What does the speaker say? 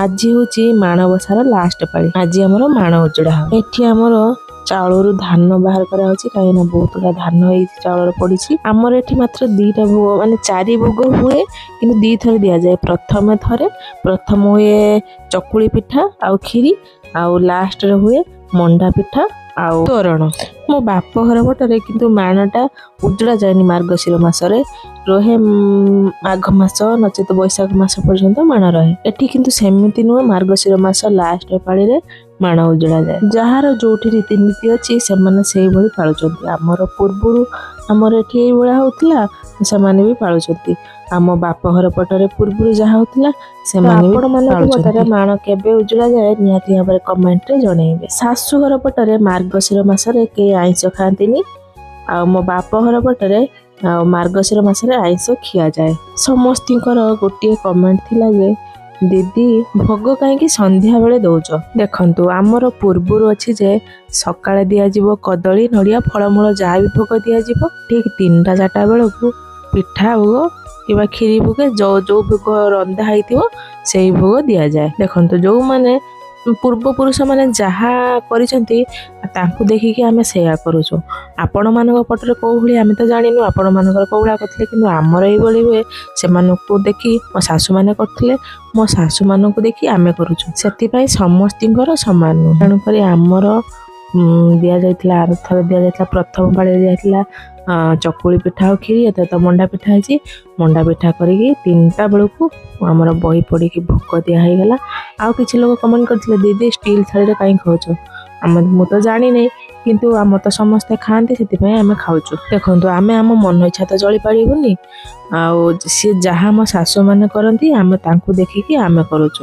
ଆଜି ହେଉଛି ମାଣବସାର ଲାଷ୍ଟ ପାଳି। ଆଜି ଆମର ମାଣ ଉଜୁଡ଼ା ହବ। ଏଠି ଆମର ଚାଉଳରୁ ଧାନ ବାହାର କରାହଉଛି, କାହିଁକିନା ବହୁତ ଗୁଡ଼ା ଧାନ ହେଇଛି, ଚାଉଳରେ ପଡ଼ିଛି। ଆମର ଏଠି ମାତ୍ର 2ଟା ଭୋଗ, ମାନେ 4 ଭୋଗ ହୁଏ, କିନ୍ତୁ 2ଥର ଦିଆଯାଏ। ପ୍ରଥମେ ଥରେ ପ୍ରଥମ ହୁଏ ଚକୁଳି ପିଠା ଆଉ କ୍ଷୀରି, ଆଉ ଲାଷ୍ଟରେ ହୁଏ ମଣ୍ଡା ପିଠା ଆଉ ତୋରଣ। ମୋ ବାପ ଘର ପଟରେ କିନ୍ତୁ ମାଣଟା ଉଜୁଡ଼ା ଯାଏନି ମାର୍ଗଶିର ମାସରେ, ରହେ ମାଘ ମାସ ନଚେତ ବୈଶାଖ ମାସ ପର୍ଯ୍ୟନ୍ତ ମାଣ ରହେ। ଏଠି କିନ୍ତୁ ସେମିତି ନୁହେଁ, ମାର୍ଗଶିର ମାସ ଲାଷ୍ଟ ପାଳିରେ ମାଣ ଉଜୁଡ଼ା ଯାଏ। ଯାହାର ଯୋଉଠି ରୀତିନୀତି ଅଛି ସେମାନେ ସେଇଭଳି ପାଳୁଛନ୍ତି। ଆମର ପୂର୍ବରୁ ଆମର ଏଠି ଏଇଭଳିଆ ହଉଥିଲା, ସେମାନେ ବି ପାଳୁଛନ୍ତି। ଆମ ବାପ ଘର ପଟରେ ପୂର୍ବରୁ ଯାହା ହଉଥିଲା ସେମାନେ ବି ପାଳୁଛନ୍ତି। ମାଣ କେବେ ଉଜୁଡ଼ା ଯାଏ ନିହାତି ଭାବରେ କମେଣ୍ଟରେ ଜଣେଇବେ। ଶାଶୁଘର ପଟରେ ମାର୍ଗଶିର ମାସରେ କେହି ଆଇଁଷ ଖାଆନ୍ତିନି, ଆଉ ମୋ ବାପ ଘର ପଟରେ ଆଉ ମାର୍ଗଶିର ମାସରେ ଆଇଁଷ ଖିଆଯାଏ। ସମସ୍ତିଙ୍କର ଗୋଟିଏ କମେଣ୍ଟ ଥିଲା ଯେ ଦିଦି ଭୋଗ କାହିଁକି ସନ୍ଧ୍ୟାବେଳେ ଦଉଛ? ଦେଖନ୍ତୁ, ଆମର ପୂର୍ବରୁ ଅଛି ଯେ ସକାଳେ ଦିଆଯିବ କଦଳୀ, ନଡ଼ିଆ, ଫଳମୂଳ ଯାହା ବି ଭୋଗ ଦିଆଯିବ। ଠିକ୍ 3ଟା 4ଟା ବେଳକୁ ପିଠା ଭୋଗ କିମ୍ବା କ୍ଷୀରି ଭୋଗ, ଯୋଉ ଯୋଉ ଭୋଗ ରନ୍ଧା ହେଇଥିବ ସେଇ ଭୋଗ ଦିଆଯାଏ। ଦେଖନ୍ତୁ, ଯୋଉମାନେ ପୂର୍ବପୁରୁଷ ମାନେ ଯାହା କରିଛନ୍ତି ତାଙ୍କୁ ଦେଖିକି ଆମେ ସେଇଆ କରୁଛୁ। ଆପଣମାନଙ୍କ ପଟରେ କୋଉ ଭଳି ଆମେ ତ ଜାଣିନୁ, ଆପଣମାନଙ୍କର କୋଉ ଭଳିଆ କରିଥିଲେ, କିନ୍ତୁ ଆମର ଏଇଭଳି ହୁଏ। ସେମାନଙ୍କୁ ଦେଖି ମୋ ଶାଶୁମାନେ କରୁଥିଲେ, ମୋ ଶାଶୁମାନଙ୍କୁ ଦେଖି ଆମେ କରୁଛୁ। ସେଥିପାଇଁ ସମସ୍ତିଙ୍କର ସମାନ ନୁହେଁ। ତେଣୁକରି ଆମର ଦିଆଯାଇଥିଲା, ଆରଥର ଦିଆଯାଇଥିଲା, ପ୍ରଥମ ପାଳିରେ ଦିଆଯାଇଥିଲା ଚକୁଳି ପିଠା ଆଉ କ୍ଷୀରି। ଏଥର ତ ମଣ୍ଡା ପିଠା ହେଇଛି। ମଣ୍ଡା ପିଠା କରିକି 3ଟା ବେଳକୁ ଆମର ବହି ପଡ଼ିକି ଭୋଗ ଦିଆ ହେଇଗଲା। ଆଉ କିଛି ଲୋକ କମେଣ୍ଟ କରିଥିଲେ, ଦିଦି ଷ୍ଟିଲ୍ ଥାଳିରେ କାହିଁ ଖାଉଛ? ଆମେ ମୁଁ ତ ଜାଣିନି, କିନ୍ତୁ ଆମର ତ ସମସ୍ତେ ଖାଆନ୍ତି, ସେଥିପାଇଁ ଆମେ ଖାଉଛୁ। ଦେଖନ୍ତୁ, ଆମେ ଆମ ମନ ଇଚ୍ଛା ତ ଚଳିପାରିବୁନି, ଆଉ ସିଏ ଯାହା ଆମ ଶାଶୁମାନେ କରନ୍ତି ଆମେ ତାଙ୍କୁ ଦେଖିକି ଆମେ କରୁଛୁ।